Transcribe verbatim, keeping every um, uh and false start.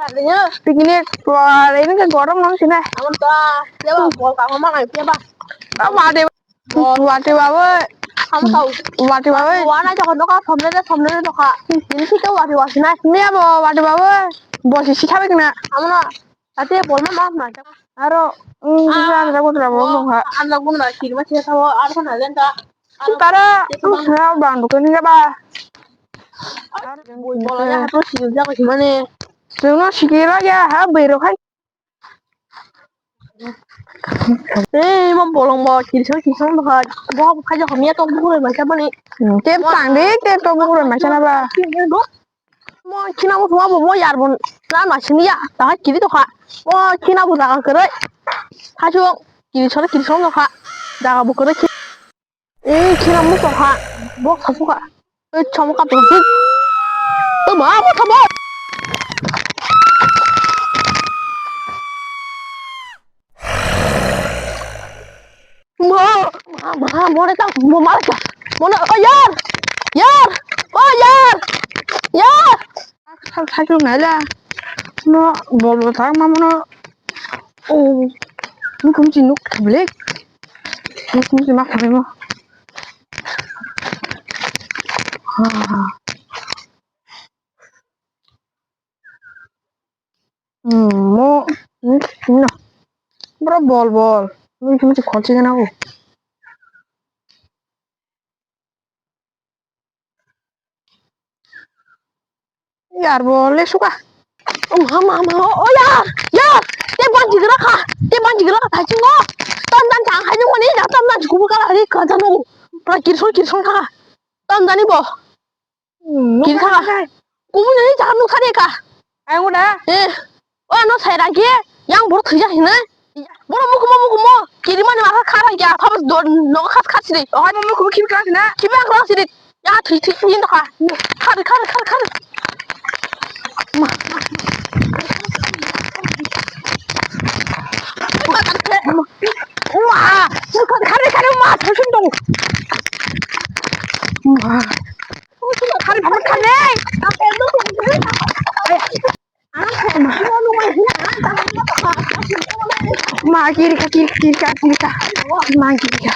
Picnic, wah, ini kan gorong nang sini. Amo ta, ya ba, bol ka ma ngai ya ba. Wati bawe. Amo ta. Wati bawe. Wa na jokon doka, somne de, somne de doka. Ini sih wati wati na. Ini abo wati bawe. Bosi sih khabe kena. Amo na. Ate bol ma ma ma. Aro, um, ah, jara gudra bo dong ha. Anda gumna kirma che sa wo, ar sa na den ta. Tara, um, sa bang dukani ga ba. Bol ya to si ja ko mane. Sino sikira ya ha bero khai. Eh, mo bolong bo kirsa kirsa mo ha. Bo khai ja ko mi to bu ma sa mane. Te tang de, te to bu ma sa na ba. Mo khina bo thuma bo mo yar bo na na sini ya ta kiri to kha. Mo khina bo jaga kere. Hachu kiri sore kiri song to kha. Jaga bo kere. Eh, khina mo to kha. Bo kha to kha. Eh, chom ka to. Eh, ma mo thabo. Ma, ma, ma, mo re ta, mo ma ta. Mo na, oh, yar! Yar! Oh, yar! Yar! Thal thal thal nai la. No, bol bol thang ma mo no. Oh, ni kum chi nuk khablek. Ni kum chi ma khablek mo. Ah. Hmm, mo, hmm, no. Bro, bol, bol. Mo, mo, khol chicken ako. Yar, bol, le suka. Oh, ma, ma, ma, oh, oh, yar, yar. Te banji gra kha. Te banji gra kha, thai chingo. Tam dan chang khai jong mani, tam dan chuku ka hari ka jano. Pra kirson, kirson kha. Tam dani bo. Kiri thaka. Kubu nani jaka nukha de ka. Ang uda. Eh. O ano sai rang ke. Yang bor thija hina. Boro mukumo mukumo. Kiri mani maka khara ya. Thabo do no khas khas de. O ano mukumo kiri khas na. Kiba khas de. Ya thui thui yin ka. Khar khar khar khar. Ma. Wa. Khar khar ma thoi sun dong. Ma. Ma kiri ka kiri kiri ka kiri ka. Ma kiri ka.